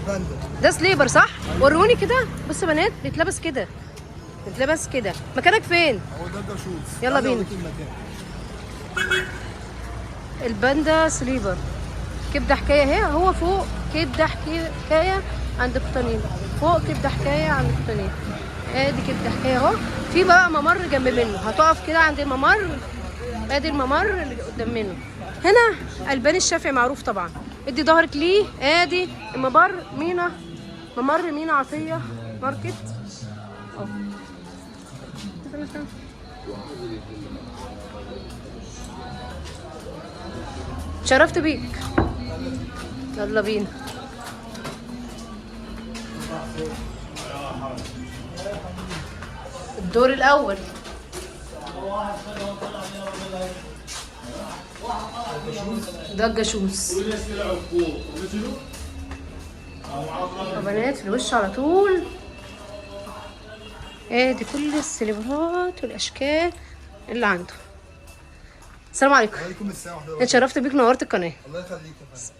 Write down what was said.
الباندا. ده slipper صح؟ وروني كده. بصوا يا بنات بيتلبس كده، بيتلبس كده. مكانك فين؟ هو ده الجاشوز. يلا تعالي بينا. أوريكي المكان. الباندا slipper. كبده حكاية اهي، هو فوق كبده حكاية عند قطنين، فوق كبده حكاية عند قطنين. ادي كبده حكاية اهو. في بقى ممر جنب منه، هتقف كده عند الممر. ادي الممر اللي قدام منه. هنا البان الشافعي معروف طبعا، ادي ظهرك ليه. ادي الممر مينا، ممر مينا عطية ماركت اهو. شرفت بيك. يلا بينا. الدور الاول. ده الجاشوس. يا بنات في الوش على طول. ادي كل السليبرات والاشكال اللي عنده. السلام عليكم. وعليكم السلام ورحمة الله. اتشرفت بيك، نورت القناة. الله يخليك يا فندم.